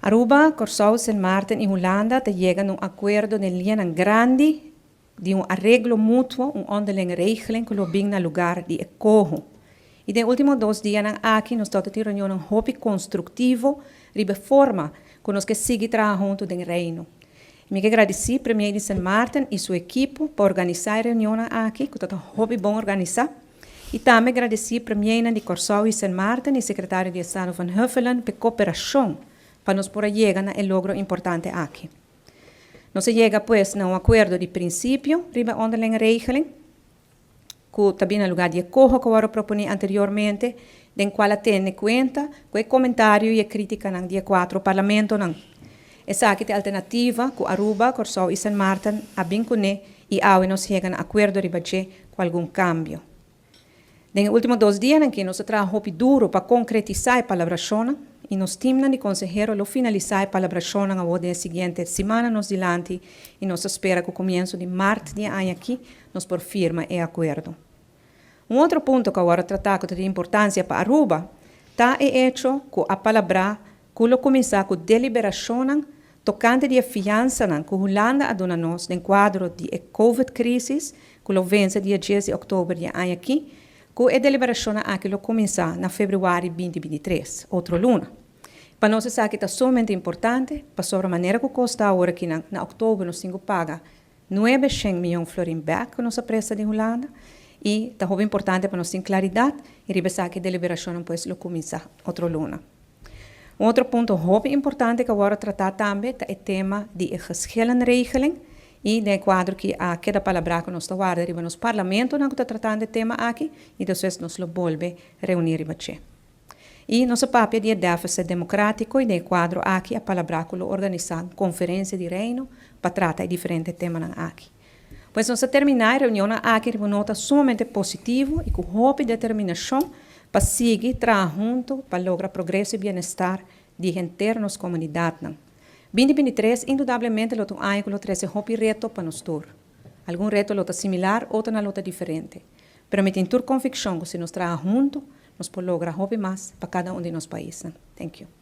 Aruba, Kòrsou, Sint Maarten i Hulanda ta yega na un akuerdo den liñanan grandi di un areglo mutuo, un onderlinge regeling ku lo bin na lugar di e koho. I den último 2 dianan aki nos tabata tin reunionnan hopi konstruktivo riba e forma ku nos ke sigui traha huntu den Reino. Mi ke gradisí Premier di Sint Maarten i su ekipo pa organisá e reunionnan aki, ku tabata hopi bon organisá. I tambe gradisí Premiernan di Kòrsou i Sint Maarten i Sekretario di Estado Van Huffelen pa kooperashon pa nos por a yega na e logro importante aki. Nos a yega pues na un akuerdo di prinsipio riba onderlinge regeling, ku ta bin na lugá di e koho ku a proponé anteriormente, den kual a tene kuenta ku e komentario i e krítikanan di e kuater parlamentonan. Esaki ta e alternativa ku Aruba, Kòrsou i Sint Maarten a bin kuné i awe nos a yega na akuerdo riba dje ku algun kambio. Den e último 2 dianan aki nos a traha hopi duru pa konkretisá e palabrashonnan i nos timnan di konsehero lo finalisá e palabrashonnan awor den siguiente siman nos dilanti i nos ta spera ku komienso di mart di aña aki nos por firma e akuerdo. Un otro punto ku awor a trata ku ta di importansia pa Aruba, ta e echo ku a palabrá ku lo kuminsá ku deliberashonnan tokante di e fiansanan ku Hulanda a duna nos den kuadro di e COVID-crisis ku lo vense dia 10 di òktober di aña aki, ku e deliberashonnan aki lo kuminsá na febrüari 2023, otro luna. Pa nos esaki ta sumamente importante, pasobra manera ku kos ta awor aki na òktober nos tin ku paga 900 mion florin bèk ku nos a presta di Hulanda i ta hopi importante pa nos tin klaridat i riba esaki deliberashonnan pues lo kuminsá otro luna. Un otro punto hopi importante ku awor a trata tambe ta e tema di e geschillenregeling i den kuadro ku a keda palabrá ku nos ta warda riba nos parlamentonan ku ta tratando e tema aki i despues nos lo bolbe reuní riba dje. I nos a papia di e deficit demokrátiko i den kuadro aki a palabrá ku lo organisá konferensia di Reino pa trata e diferente temanan aki. Pues nos a terminá e reunionnan aki riba un nota sumamente positivo i ku hopi determinashon pa sigui traha huntu pa logra progreso i bienestar di henter nos komunidatnan. 2023 indudablemente lo ta un aña ku lo trese hopi reto pa nos tur. Algun reto lo ta similar, otronan lo ta diferente. Pero mi tin tur konvikshon ku si nos traha huntu, nos por logra hopi mas pa kada un di nos paisnan. Thank you.